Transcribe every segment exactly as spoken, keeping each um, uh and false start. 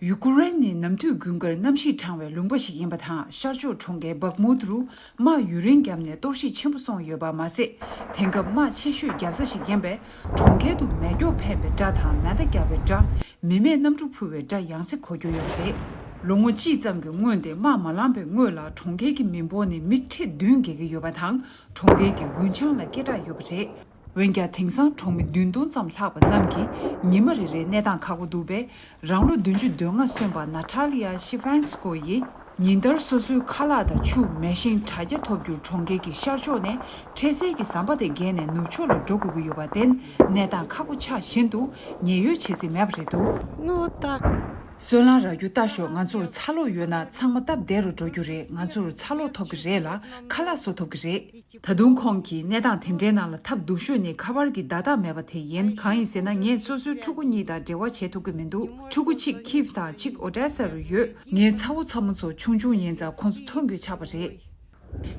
ཡུ་ཀུ་རེན་ནི་ནམ་དུས་དགུན་ཁར་གནམ་གཤིས་གྲང་བའི་ལུང་པ་ཞིག་ཡིན་པ་དང་། ཤར་ཕྱོགས་གྲོང་ཁྱེར་སྦག་མུ་ཏུ་རུ་དམག་ཡུན་རིང་བརྒྱབ་ནས་གཏོར་བཤིག་ཆེན་པོ་སོང་ཡོད་པ་མ་ཟད། དེང་སྐབས་དམག་ཆེ་ཤོས་བརྒྱབ་ས་ཞིག་ཡིན་པས། གྲོང་ཁྱེར་དུ་མེ་སྒྱོགས་འཕེན་པའི་སྒྲ་དང་མེ་མདའ་བརྒྱབ་པའི་སྒྲ། མི་མེད་གནམ་གྲུ་འཕུར་བའི་སྒྲ་ཡང་སེ་གོ་རྒྱུ་ཡོད་པ་རེད། ལོ་ངོ་གཅིག་ཙམ་གྱི་སྔོན་ཏེ་དམག་མ་ལངས་པའི་སྔོན་ལ་གྲོང་ཁྱེར་གྱི་མི་འབོར་ནི་མི་ཁྲི་བདུན་བརྒལ་གྱི་ཡོད་པ་དང་། གྲོང་ཁྱེར་གྱི་དགུན་ཆང་ལ་སྐད་གྲགས་ཡོད་པ་རེད། འོན་ཀྱང་། དེང་སང་གྲོང་མི་བདུན་སྟོང་ཙམ་ལྷག་པ་རྣམས་ཀྱིས་ཉི་མ་རེ་རེའི་གནས་སྟངས་ཁག་པོ་འདུག་པས། རང་ལོ་བདུན་ཅུ་དོན་ལྔ་སོན་པ་ནཱ་ཐཱ་ལི་ཡ་ཤི་ཧྥན་སི་ཀོ་ཡིས། ཉིན་ལྟར་སོ་སོའི་ཁ་ལག་དང་ཆུ། མེ་ཤིང་། དྲ་རྒྱ་ཐོབ་རྒྱུར་གྲོང་ཁྱེར་གྱི་ཤར་ཕྱོགས་ནས་འཕྲལ་སེལ་གྱི་ཟམ་པ་དེ་བརྒལ་ནས་ནུབ་ཕྱོགས་ལ་འགྲོ་དགོས་ཀྱི་ཡོད་པར་བརྟེན། གནས་སྟངས་ཁག་པོ་ཆགས་བཞིན་དུ་ཉེན་གཡོལ་བྱེད་རྩིས་མེད་པ་རེད་འདུག། Ну вот так. སོལ་རླངས་ར་རྒྱུ་ལྟ་ཞོག། ང་ཚོར་ཚ་གློག་ཡོད་ན་ཚང་མ་སྟབས་བདེ་རུ་འགྲོ་རྒྱུ་རེད། ང་ཚོར་ཚ་གློག་ཐོབ་ཀྱི་རེད་ལ། ཁ་ལག་སོགས་ཐོབ་ཀྱི་རེད། ད་དུང་ཁོང་གིས། གནས་སྟངས་དེ་འདྲའི་ནང་ལ་ཐབས་སྡུག་ཤོས་ནི་ཁ་པར་གྱི་བརྡ་རྟགས་མེད་པ་དེ་ཡིན། གང་ཡིན་ཟེར་ན། ངས་སོ་སོའི་ཕྲུ་གུ་གཉིས་དང་འབྲེལ་བ་བྱེད་ཐུབ་ཀྱི་མི་འདུག། ཕྲུ་གུ་གཅིག་ཁིབ་དང་གཅིག་ཨོ་ཌེ་ས་རུ་ཡོད། ངའི་ཚ་བོ་ཚ་མོ་ཚོ་ཆུང་ཆུང་ཡིན་ཙང་ཁོང་ཚོ་མཐོང་རྒྱུ་ཆགས་པ་རེད།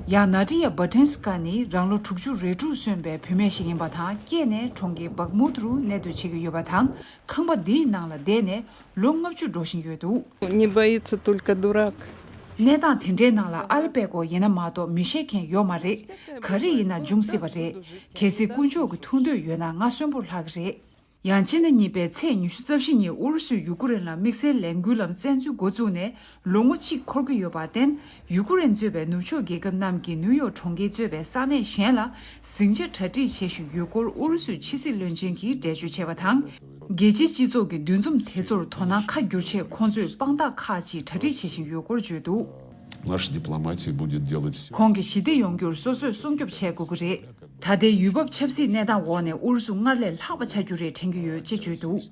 ཡང་ནཱ་ཏི་ཡ་བྷ་ཏིན་སི་ཀ་ནི་རང་ལོ་དྲུག་ཅུ་རེ་དྲུག་སོན་པའི་བུད་མེད་ཞིག་ཡིན་པ་དང་། སྐྱེས་ནས་གྲོང་ཁྱེར་སྦག་མུ་ཏུ་རུ་གནས་སྡོད་བྱེད་ཀྱི་ཡོད་པ་དང་། ཁང་པ་འདིའི་ནང་ལ་བསྡད་ནས་ལོ་ལྔ་བཅུ་འགྲོ་བཞིན་ཡོད་འདུག། Не боится только дурак. གནས་སྟངས་དེ་འདྲའི་ནང་ལ་ཨ་ལ་པད་ཀོ་ཡིན་ན་མ་གཏོགས་མི་ཤེས་མཁན་ཡོད་མ་རེད། ག་རེ་ཡིན་ན་འབྱུང་སྲིད་པ་རེད། གལ་སྲིད་དཀོན་མཆོག་གི་ཐུགས་འདོད་ཡོད་ན་ང་གསོན་པོར་ལྷག་གི་རེད། ཡང་སྤྱི་ཟླ་གཉིས་པའི་ཚེས་ཉི་ཤུ་རྩ་བཞི་ཉིན་ཨུ་རུ་སུས་ཡུ་ཀུ་རེན་ལ་དམིགས་བསལ་ལས་འགུལ་ལམ་བཙན་འཛུལ་འགོ་བཙུགས་ནས་ལོ་ངོ་གཅིག་འཁོར་གྱི་ཡོད་པར་བརྟེན། ཡུ་ཀུ་རེན་གཙོས་པའི་ནུབ་ཕྱོགས་རྒྱལ་ཁབ་རྣམས་ཀྱིས་ནིའུ་ཡོག་གྲོང་ཁྱེར་གཙོས་པའི་ས་གནས་གཞན་ལ་ཟིང་ཆ་གྲ་སྒྲིག་བྱེད་བཞིན་ཡོད་སྐོར་ཨུ་རུ་སུའི་ཕྱི་སྲིད་བློན་ཆེན་གྱིས་འགྲེལ་བརྗོད་བྱས་པ་དང་། རྒྱལ་སྤྱིའི་སྤྱི་ཚོགས་ཀྱི་འདུ་འཛོམས་དེ་ཚོར་དོ་སྣང་ཁ་བསྒྱུར་ཆེད་ཁོང་ཚོས་དཔང་རྟགས་ཁག་ཅིག་གྲ་སྒྲིག་བྱེད་བཞིན་ཡོད་སྐོར་བརྗོད་འདུག། Наша дипломатия будет делать все. ཁོང་གིས་ཞི་བདེ་ཡོང་རྒྱུར་སོ་སོས་སྲུང་སྐྱོབ་བྱེད་དགོས་ཀྱི་རེད། ད་ལྟའི་ཡུལ་བབ་ཆབ་སྲིད་གནས་སྟངས་འོག་ནས་ཨུ་རུ་སུ་སྔར་ལས་ལྷག་པ་ཆགས་རྒྱུ་རེད་དྲན་གྱི་ཡོད་ཅེས་བརྗོད་འདུག།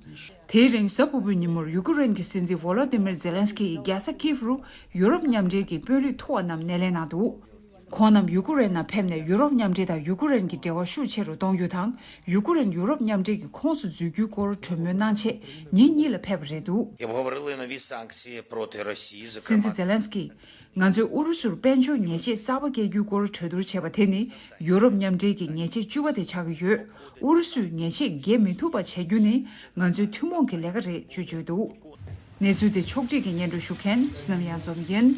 དེའི་རིང་གཟའ་ཕུར་བུའི་ཉིན་མོར་ཡུ་ཀེ་རེན་གྱི་སྲིད་འཛིན་ཝོ་ལོ་ཏི་མིར་ཛེ་ལན་སི་ཀི་ཡིས་རྒྱལ་ས་ཀིབ་རུ་ཡུ་རོབ་མཉམ་འབྲེལ་གྱི་དཔོན་རིགས་མཐོ་བ་རྣམས་སྣེ་ལེན་གནང་འདུག། ཁོང་རྣམས་ཡུ་ཀེ་རེན་ནང་ཕེབས་ནས་ཡུ་རོབ་མཉམ་འབྲེལ་དང་ཡུ་ཀེ་རེན་གྱི་འབྲེལ་བ་ཤུགས་ཆེ་རུ་གཏོང་རྒྱུ་དང་། ཡུ་ཀེ་རེན་ཡུ་རོབ་མཉམ་འབྲེལ་གྱི་ཁོངས་སུ་འཛུལ་རྒྱུའི་སྐོར་གྲོས་མོལ་གནང་ཆེད་ཉིན་གཉིས་ལ་ཕེབས་པ་རེད་འདུག། Я обговорили нові санкції проти Росії, སྲིད་འཛིན་зокрема. ཛེ་ལན་སི་ཀི། ང་ཚོས་ཨུ་རུ་སུར་དཔལ་འབྱོར་ཉེས་ཆད་གསར་པ་བཀལ་རྒྱུའི་སྐོར་གྲོས་བསྡུར་བྱས་པ་དེ་ནི་ཡུ་རོབ་མཉམ་འབྲེལ་གྱི་ཉེས་ཆད་བཅུ་པ་དེ་ཆགས་ཀྱི་ཡོད། ཨུ་རུ་སུས་ཉེས་ཆད་འགེལ་མི་ཐུབ་པ་བྱ་རྒྱུ་ནི་ང་ཚོའི་ཐུན་མོང་གི་ལས་ཀ་རེད་ཅེས་བརྗོད་འདུག། གནས་ཚུལ་དེ་ཕྱོགས་སྒྲིག་གིས་སྙན་སྒྲོན་ཞུ་མཁན་བསོད་ནམས་གཡང་འཛོམས་ཡིན།